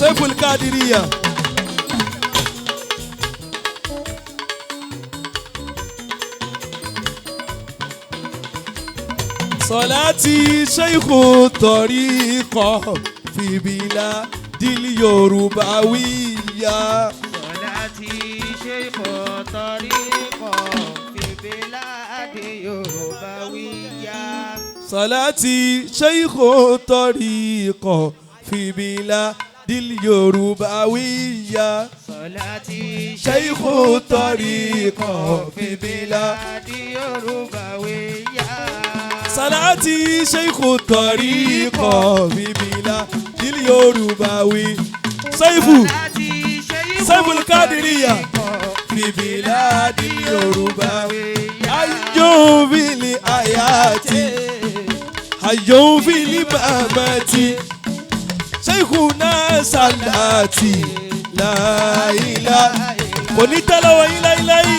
Saiful Kadiriya. Sọláàtì Sheikhu Tọ̀ríkọ̀ fìbílà dìlì Yorùbá wíyá. Sọláàtì Sheikhu Tọ̀ríkọ̀ fìbílà Yorùbá wíyá. Sọláàtì Sheikhu Tọ̀ríkọ̀ fìbílà dìlì Yorùbá wíyá. Sọláàtì Sheikhu Tọ̀ríkọ̀ fìbílà. Yorùbá wíyá. Sọláàtì Sheikhu Tọ̀ríkọ̀ fìbílà dìlì Yorùbá wí. Saifu Saiful Kadiriya fìbílà dìlì Yorùbá wí. Ayọ̀nfìlì àyàtì, ayọ̀nfìlì màmàtì, Sheikhuna Salati, láìlá. Kò ní tẹ́ lọ́wọ́ yín láíláí.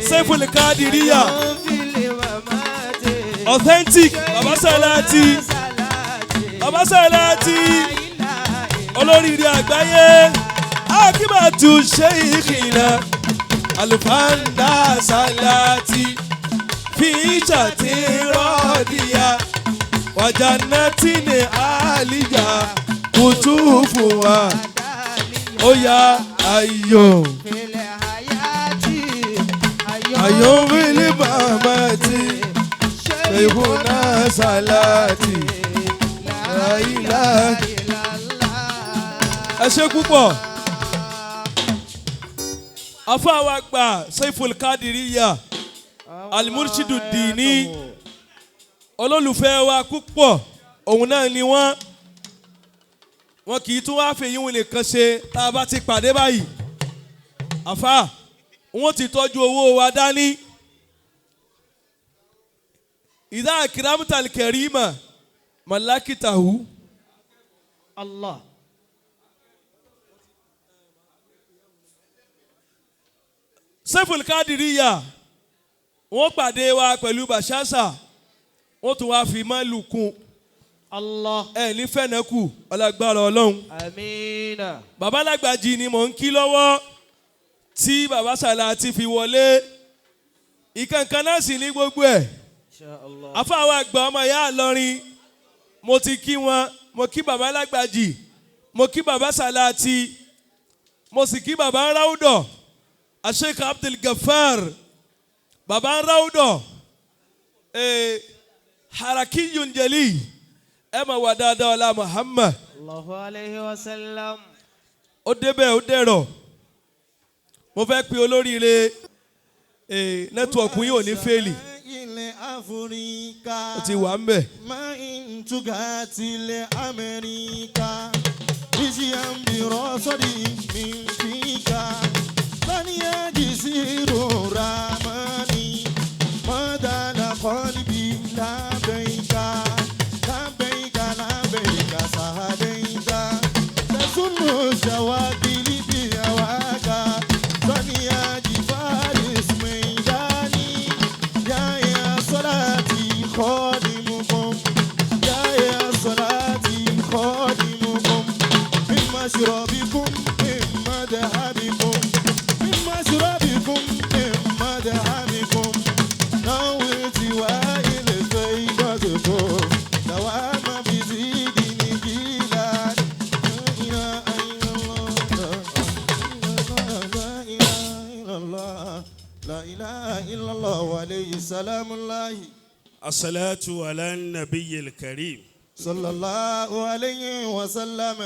Saiful Kadiriya, authentic, Baba Salati, Baba Salati, olóríire àgbáyé, Akíbàtú Sheikhina, Alufanda Salati, fi rọ́ọ̀dìyà, wàjànàtì ní àlìyà, kùtùfù wa, ó yá ayọ̀. Ayọ̀ fìlì màmá ti, Sheikhuna Salati, láìlá. Ẹ ṣé púpọ̀. Afáwa gbà Saiful Kadiriya, Al-Murshidu Dini, olólùfẹ́ wa púpọ̀, òun náà ni wọ́n. Wọn kì í tún wáá fèyí wọn nìkan ṣe tá a bá ti pàdé báyìí. Àfá, wọ́n ti tọ́jú owó wa dání. Ìdá àkìrámùtàl kẹrìmà màlákìtàhù. Allah. Saiful Kadiriya, wọ́n pàdé wa pẹ̀lú bàṣáṣà, wọ́n tún wá fi máàlù kún. Allah. Ẹ ní fẹ́nẹ́kù ọlágbára Ọlọ́run. Amina. Bàbá Lágbàjì ni mò ń kí lọ́wọ́ tí Bàbá Sàlátì fi wọlé. Ìkànkan náà sì ní gbogbo ẹ̀. Insha Allah. Àfáwọn àgbà ọmọ ìyá Ìlọrin, mo ti kí wọn, mo kí Bàbá Lágbàjì, mo kí Bàbá Sàlátì, mo sì kí Bàbá Ráúdọ̀, Sheikh Abdul Gafar, Bàbá Ráúdọ̀, Harakiyun Jali, ẹ máa wà dáadáa ọlá Muhammad. Allahu alayhi wa sallam. Ó débẹ̀ ó dẹ̀rọ̀. Mo fẹ́ pe olóríire, nẹ́tíwọ̀kù yìí ò ní fẹ́ẹ̀lì. Ilẹ̀ Áfíríkà. Ó ti wà ń bẹ̀. Máa ń túgà tilẹ̀ Amẹ́ríkà. Iṣẹ́ à ń bìrọ̀ sọ́dí mi fíkà. Lọ́níyà jì sí ramani. Mọ́dàlá kọ́líbi lábẹ́yìká. Lábẹ́yìká lábẹ́yìká sàdéyìká. Tẹ̀sùnù ṣàwákìlì bí àwáká. Lọ́níyà jì fáris mẹ́ńdání. Yáyà sọ́láàtì khadimukum. Yáyà sọ́láàtì khadimukum. Min mashrabikum, min madhhabikum. Min mashrabikum, min madhhabikum. Nawirti wa ilẹ̀ faydatukum. Dawama bizidini gilan. La ilaha illallah. La ilaha illallah. La ilaha illallah wa alayhi salamullahi. الصلاة على النبي الكريم. صلى الله عليه وسلم.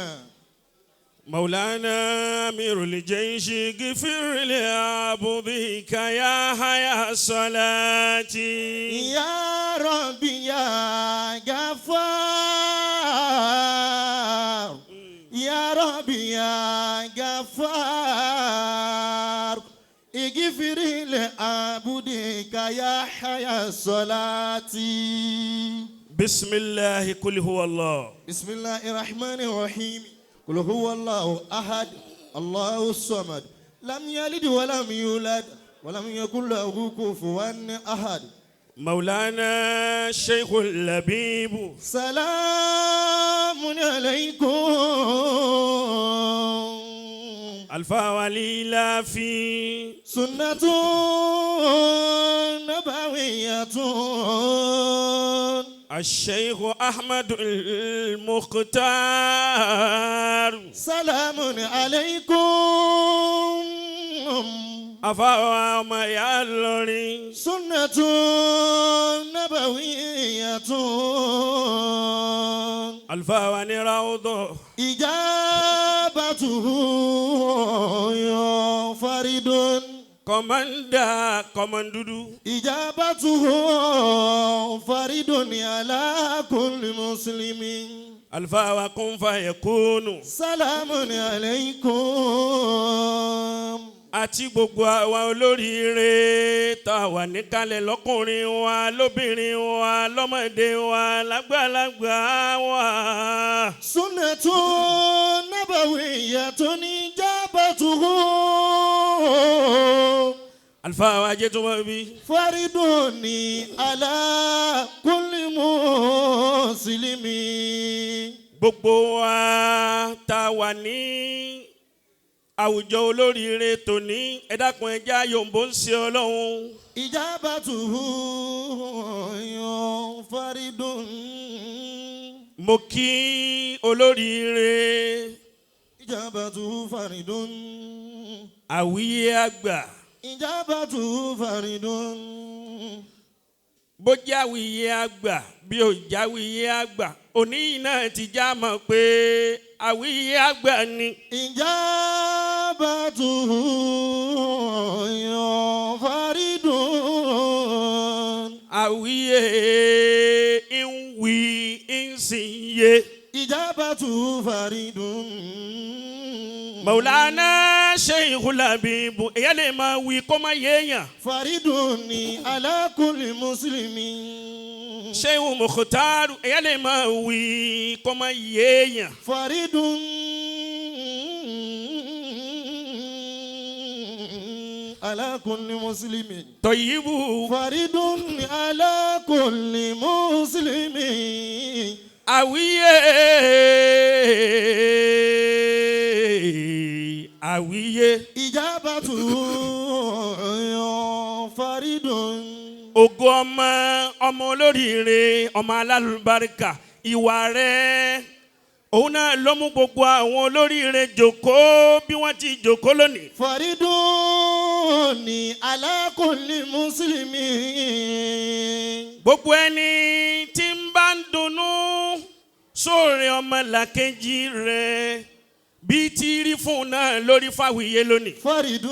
مولانا أمير الجيش اغفر لعبدك يا حيا صلاتي. يا ربي يا غفار، يا ربي يا غفار، اغفر لعبدك يا حيا صلاتي. بسم الله، قل هو الله. بسم الله الرحمن الرحيم. قل هو الله أحد، الله الصمد، لم يلد ولم يولد ولم يكن له كفوا أحد. مولانا الشيخ اللبيب سلام عليكم الفا ولي لا في سنة نبوية الشيخ أحمد المختار سلام عليكم àfáà ọmọ ìyá lórí سنة نبوية àlùfáà wa ní ráúdọ̀ إجابته فرد kọmọndà kọmọndúdú إجابته فرد على كل مسلم àlùfáà wa kún fàyẹ̀kúnù سلام عليكم àti gbogbo àwa olóríire tá a wà níkàlẹ̀ lọ́kùnrin wa lóbìnrin wa lọ́mọdé wa lágbàlagbà wa. سنة نبوية إجابته àlùfáà wa jẹ́ tó máa bí. فرد على كل مسلم Gbogbo wa tá a wà ní àwùjọ olóríire tòní ẹ dákun ẹ já yòǹbó ń ṣe ọlọ́run. إجابته فرد Mo kí olóríire إجابته فرد àwíyé àgbà إجابته فرد bó jáwìyé àgbà bí ò jáwìyé àgbà òní yìí náà ti já mọ̀ pé àwíyé àgbà ni. إجابته فرد Àwíyé ń wí ń sì ń yé. إجابته فرد Mọ̀lánà Sheikh Labibu èyí lè máa wí kó má yéèyàn. فرد على كل مسلم Sheikh Mukhtaru èyí lè máa wí kó má yéèyàn. فرد على كل مسلم Tọ̀yìbù فرد على كل مسلم àwíyé àwíyé إجابته فرد ògo ọmọ ọmọ olóríire ọmọ alálùbáríkà ìwà rẹ̀ òun náà ló mú gbogbo àwọn olóríire jòkóó bí wọ́n ti jòkóó lónìí. فرد على كل مسلم Gbogbo ẹni tí ń bá ń dunnú sóòrè ọmọ làkejì rẹ̀ bí tí rí fún un náà lórí fáwíyé lónìí. فرد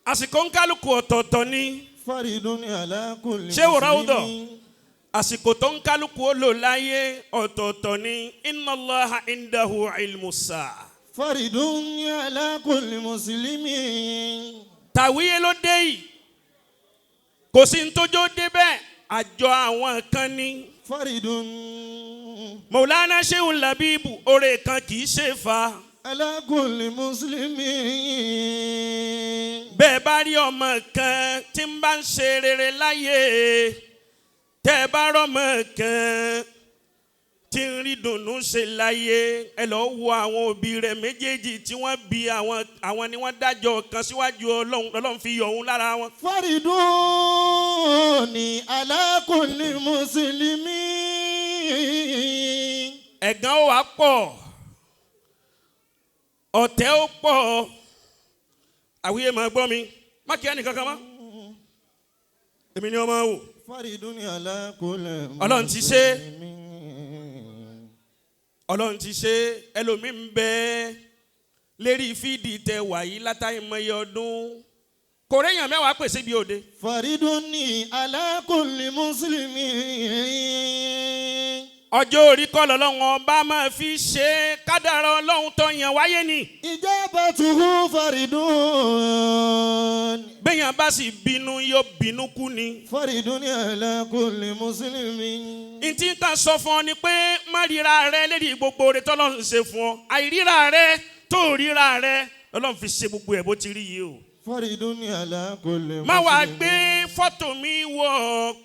Àsìkò ń kálukú ọ̀tọ̀ọ̀tọ̀ ni. فرد على كل Ṣé o ráúdọ̀? مسلم Àsìkò tó ń kálukú ó lò láyé ọ̀tọ̀ọ̀tọ̀ ni. Inna Allaha indahu ilmu sa'a. فرد على كل مسلم Tàwíyé ló dé yìí kò sí ní tójó débẹ̀ àjọ àwọn kan ní. فرد Mọ̀lánà Shehu Labibu oore kan kì í ṣe fa. على كل مسلم Bẹ́ẹ̀ bá rí ọmọ kan tí ń bá ń ṣe rere láyé tẹ́ ẹ bá rọ́mọ kan tí ń rí dùnnú ṣe láyé ẹ lọ́ọ́ wo àwọn òbí rẹ̀ méjèèjì tí wọ́n bí àwọn àwọn ni wọ́n dájọ́ kan síwájú Ọlọ́run Ọlọ́run fi yọ òun lára wọn. فرد على كل مسلم Ẹ̀gàn ó wá pọ̀ ọ̀tẹ̀ ó pọ̀ àwíyé máa gbọ́ mi má kí ẹnì kankan mọ́ èmi ni wọ́n máa wò. فرد على كل Ọlọ́run ti ṣe. مسلم Ọlọ́run ti ṣe ẹlòmíín bẹ lérí fídì tẹ wàyí látàrí mọye ọdún kò réyàn mẹ́wàá pèsè bí òde. فرد على كل مسلم Ọjọ́ orí kọ́ lọ́lọ́run ọba máa fi ṣe kádàrá Ọlọ́run tó yàn wáyé ni. إجابته فرد Béèyàn bá sì bínú yóò bínú kú ni. فرد على كل مسلم Ntí ń tàn sọ fún ọ ni pé má ríra rẹ lérí gbogbo oore tọ́lọ́run ṣe fún ọ àìríra rẹ tó ríra rẹ lọ́lọ́run fi ṣe gbogbo ẹ̀ bó ti rí yìí o. Faridun ala kulli Má wàá muslim. Gbé fọ́tò mi wọ̀.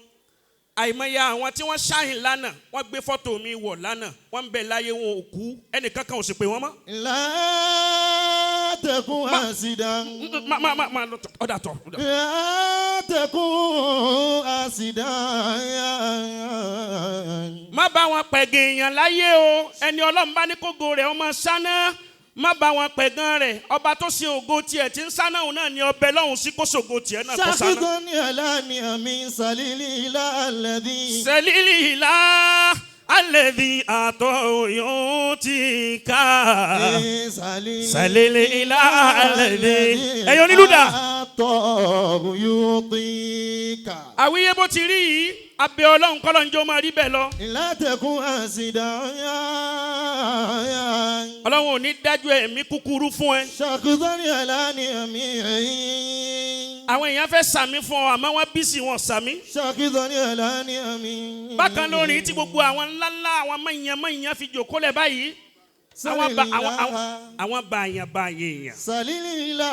Àìmọye àwọn tí wọ́n ṣáyìn lánàá, wọ́n gbé fọ́tò mi wọ̀ lánàá, wọ́n ń bẹ láyé, wọn ò kú, ẹnìkan kan ò sì pè wọ́n mọ́. La takun hasidan. Má má má má lọ tọ̀, ọ̀dà tọ̀ ọ̀dà. La takun hasidan. Má bá wọn pẹ̀gàn èèyàn láyé o. Ẹni Ọlọ́run bá ní kógo rẹ̀ ọmọ sáná, má bá wọn pẹ̀gàn rẹ̀. Ọba tó ṣe ògo tiẹ̀ tí ń sáná, òun náà ni ọbẹ̀ lọ́hùn sí kó ṣògo tiẹ̀ náà kó sáná. شاخص على نعم سليل إلى الذي سليل إلى الذي أعطاه يعطيك. سليل إلى الذي. Ẹ̀yin onílùdà. أعطاه يعطيك. Àwíyé bó ti rí yìí, abẹ́ Ọlọ́run kọ́lọ́njọ́ máa rí bẹ́ẹ̀ lọ. لا تكن حاسدا. Ọlọ́run ò ní dájú ẹ̀mí kúkúrú fún ẹ. شاخص على نعم. Àwọn èèyàn fẹ́ sàmí fún ọ, àmọ́ wọ́n bí sí wọn sàmí. شاخص على نعم. Bákan lórí tí gbogbo àwọn ńláńlá, àwọn mọ̀nyán mọ̀nyán fi jòkó lẹ̀ báyìí, àwọn ba àwọn àwọn àwọn bàyàn bàyàn èèyàn. سليل إلى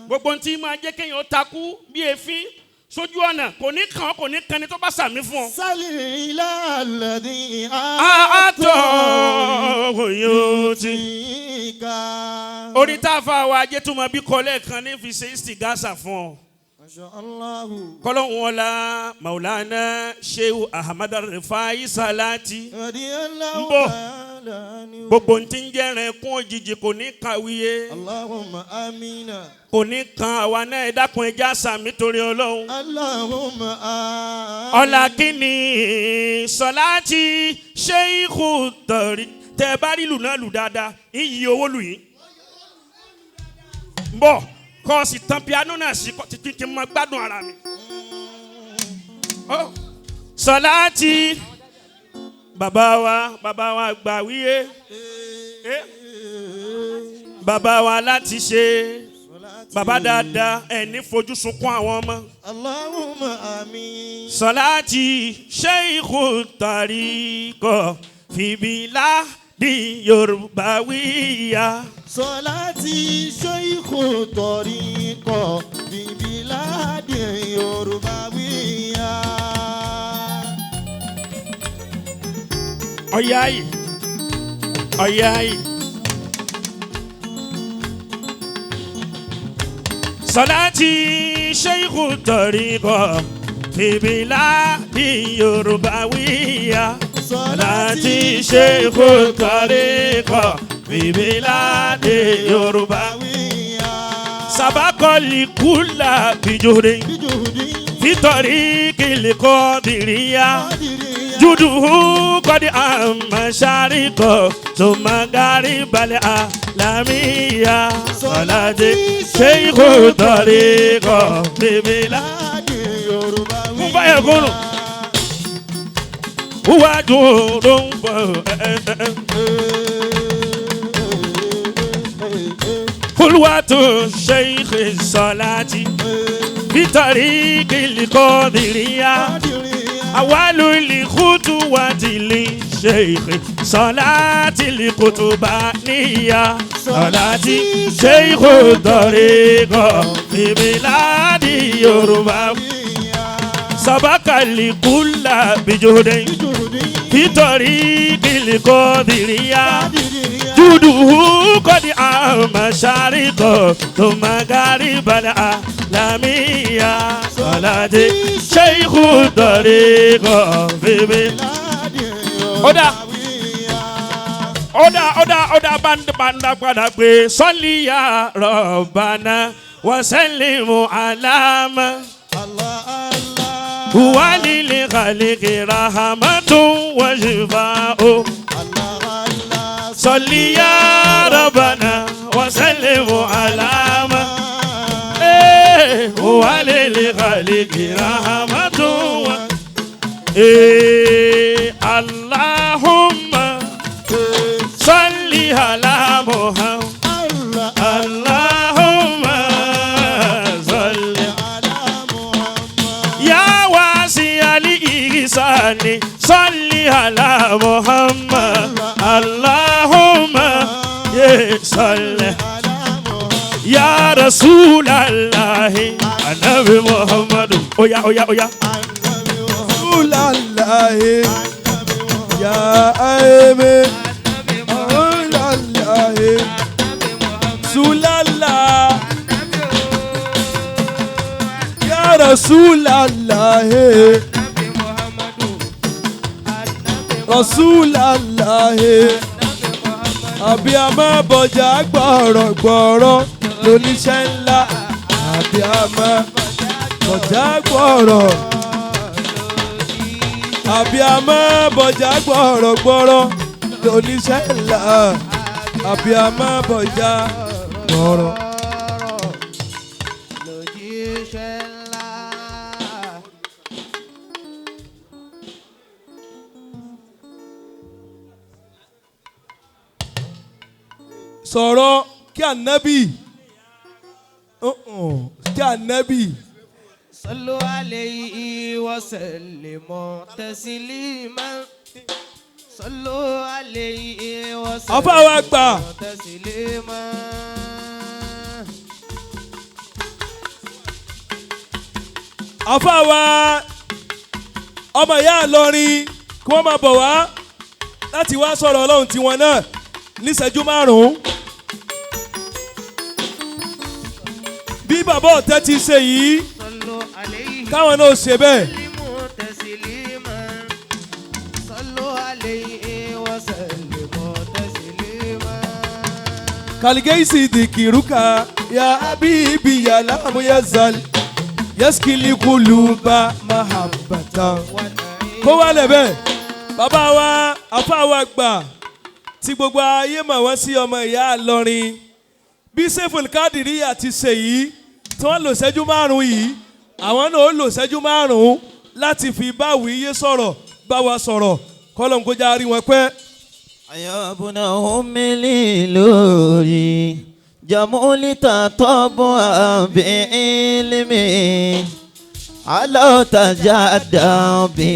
Gbogbo ohun tí máa jẹ́ kéèyàn ó takú bí èéfín sójú ọ̀nà kò ní kàn ọ́, kò ní kan ni tó bá sàmí fún ọ. سليل إلى الذي Àtọ̀ yóò ti. يعطيك. Orí tá a fa wa ajé tó máa bí kọ lẹ́ẹ̀kan ní fi ṣe istigasa fún ọ. ما شاء الله. Kọ́lọ́hún ọlá Maulana Shehu Ahmad Rifai Salati. رضي الله Ń bọ̀. تعالى عنه. Gbogbo ohun tí ń jẹ́rìn kún òjijì kò ní kàwíyé. اللهم آمين. Kò ní kan àwa náà. Ẹ dákun, ẹja sàmì torí Ọlọ́run. اللهم آمين. Ọ̀là kìíní sọláàtì ṣéìkù tọ̀rí. Tẹ ẹ bá rí lù náà lù dáadáa, iyì owó lù yín. Bọ̀ kọ́ ọ sì tan piano náà sí kọ́ títí kí n máa gbádùn ara mi. Ó, sọláàtì bàbá wa, bàbá wa gbà wíyé. Bàbá wa láti ṣe bàbá dáadáa, ẹ̀ ní fojú sunkún àwọn ọmọ. اللهم آمين. Salati Sheikhu Tariko Fibila di Yorùbá wíyá. صلاتي شيخ طريق ببلاد يربوية. Ọ̀yá yìí, ọ̀yá yìí. Salati Sheikhu Tariko Fibila di Yorùbá wíyá. Salati Sheikhu Tariko Fibila di Yorùbá. Sabakọli kula bijore. بجهد. في طريق القادرية. قادرية. جوده قد أما شارق ثم غرب العالمية. صلاة شيخ طريق ببلا بلاد يربوية. Kún báyẹ̀ kúrò. هو جود. قلوة الشيخ الصلاة في طريق القادرية. أول الخطوة للشيخ صلاة القطبانية. صلاة شيخ الطريق في بلاد يوروبا. سبق لكل بجهد في طريق القادرية. جوده قد عام شارق ثم غرب العالمية. صلاة شيخ الطريق في بلاد. Ọ̀dà. Ọ̀dà ọ̀dà ọ̀dà banda padà pé sọ́líyà rọ̀bànà wàsẹ́lẹ̀mù àlámà. الله الله. Wàlílì kàlíkì rahamatu wàjibáò. الله الله. Sọ́líyà rọ̀bànà wàsẹ́lẹ̀mù àlámà. Wàlílì kàlíkì rahamatu wà. Allahumma salli ala Muhammad. الله. اللهم صل على محمد. يا واسع الإحسان، صل على محمد. اللهم صل على محمد. Ya Rasulallahi Anabi Muhammadu. Oya oya oya. Rasulallahi ya aime Rasulallahi Sulala ya Rasulallahi Rasulallahi àbíamọ bọjá gbọ̀rọ̀gbọ̀rọ̀ lóníṣẹ́ ńlá àbíamọ bọjá gbọ̀rọ̀ àbíamọ bọjá gbọ̀rọ̀gbọ̀rọ̀ lóníṣẹ́ ńlá àbíamọ bọjá gbọ̀rọ̀. Lójíṣẹ́ ńlá. Sọ̀rọ̀ kí ànábì kí ànábì. صلوا عليه وسلموا تسليما صلوا عليه وسلموا Àfáà wa àgbà. تسليما Àfáà wa ọmọ ìyá Ìlọrin kí wọ́n máa bọ̀ wá láti wá sọ̀rọ̀ ọlọ́run tiwọn náà níṣẹ́jú márùn-ún. Bí bàbá ọ̀tẹ́ ti ṣe yìí صلوا عليه káwọn náà ṣe bẹ́ẹ̀. وسلموا تسليما صلوا عليه وسلموا تسليما Kaligeisi dikiruka ya habibi ya lamu ya zal yaskili kuluba mahabbata. Kó wá lẹ̀ bẹ́ẹ̀ bàbá wa àfáà wa gbà tí gbogbo ayé mọ̀ wọ́n sí ọmọ ìyá Ìlọrin bí Seiful Kadiriya ti ṣe yìí tí wọ́n lò ṣẹ́jú márùn-ún yìí àwọn náà ó lò ṣẹ́jú márùn-ún láti fi báwí yé sọ̀rọ̀ bá wa sọ̀rọ̀ kọ́lọ̀ ń kójá rí wọn pẹ́. يا ابن أم لوري جمولت طبعا بعلمي على تجدى.